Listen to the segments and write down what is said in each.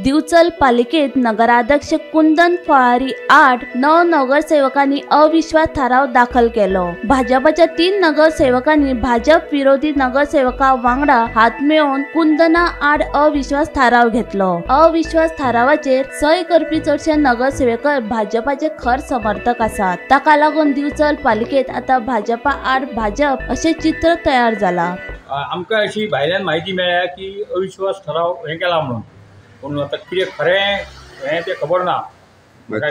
दिवचल पालिकेत नगराध्यक्ष कुंदन फळारी आड 9 नगरसेवकांनी अविश्वास थाराव दाखल केलो। भाजपाच्या 3 नगरसेवकांनी भाजप विरोधी नगरसेवका वांगडा हात मेळोवन कुंदना आड अविश्वास थाराव घेतलो। अविश्वास थारावाचेर सय करपी चडशे नगरसेवक भाजपाचे खर समर्थक आसात। ताका लागून दिवचल पालिकेत आता भाजपा आड भाजप अशें चित्र तयार जाला। आमकां अशी भायल्यान म्हायती मेळ्ळ्या की अविश्वास ठराव हें केला म्हणून, पूण आतां कितें खरें हें तें खबर ना। म्हाका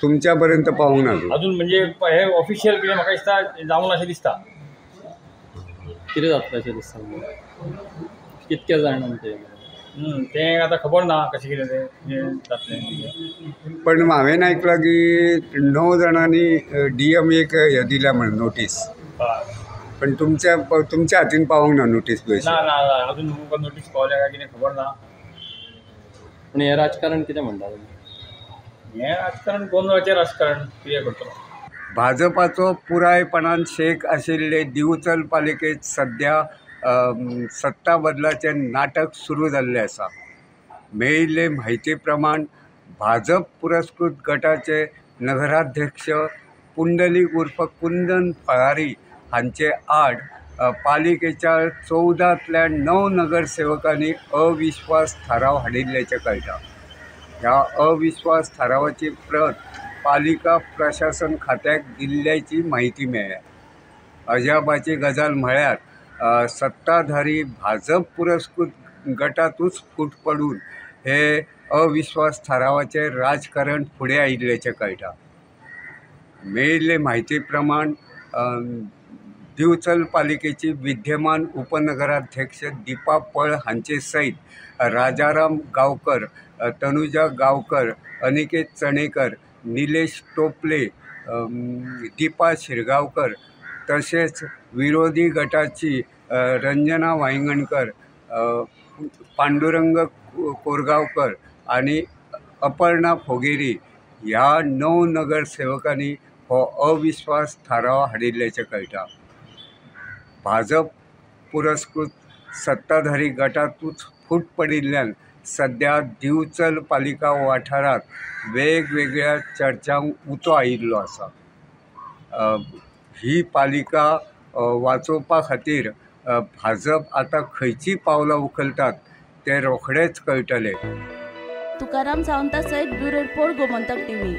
तुमच्या पर्यंत पावूंक ना अजून, म्हणजे हे ऑफिशियल कितें म्हाका दिसता जावंक अशें दिसता। कितें जातलें अशें दिसता? कितके जाण तें तें आतां खबर ना कशें कितें तें जातलें। पण हांवें आयकलां की 9 जाणांनी डी एम एक हें दिल्या म्हणून नोटीस, पण तुमच्या तुमच्या हातीन पावूंक ना नोटीस? ना ना, अजून तुमकां नोटीस पावल्या काय कितें खबर ना। पूण हें राजकारण कितें म्हणटा तुमी? हें राजकारण गोंदळाचें राजकारण, कितें करतलो? भाजपाचो पुरायपणान शेक आशिल्ले दिवचल पालिकेंत सद्या सत्ता बदलाचें नाटक सुरू जाल्लें आसा। मेळिल्ले म्हायती प्रमाण भाजप पुरस्कृत गटाचे नगराध्यक्ष पुंडलीक उर्फ कुंदन फळारी हांचे आड पालिकेच्या 14तल्या 9 नगरसेवकांनी अविश्वास थाराव हाडिल्ल्याचें कळटा। ह्या अविश्वास थारावाची प्रत पालिका प्रशासन खात्याक दिल्ल्याची म्हायती मेळ्ळ्या। अजापाची गजाल म्हळ्यार सत्ताधारी भाजप पुरस्कृत गटांतूच फूट पडून हे अविश्वास थारावाचें राजकारण फुडें आयिल्ल्याचें कळटा। मेळिल्ले म्हायती प्रमाण दिवचल पालिकेची विद्यमान उपनगराध्यक्ष दीपा पळ हांचे सयत राजाराम गांवकर, तनुजा गांवकर, अनिकेत चणेकर, निलेश टोपले, दीपा शिरगांवकर तशेंच विरोधी गटाची रंजना वायंगणकर, पांडुरंग कोरगांवकर आनी अपर्णा फोगेरी ह्या 9 नगरसेवकांनी हो अविश्वास थाराव हाडिल्ल्याचें कळटा। भाजप पुरस्कृत सत्ताधारी गटांतूच फूट पडिल्ल्यान सद्या दिवचल पालिका वाठारांत वेगवेगळ्या चर्चांक उतो आयिल्लो आसा। ही पालिका वाचोवपा खातीर भाजप आतां खंयचीं पावलां उखलतात तें रोखडेंच कळटलें। तुकाराम सावंता सयत ब्युरो रिपोर्ट, गोमंतक टीव्ही।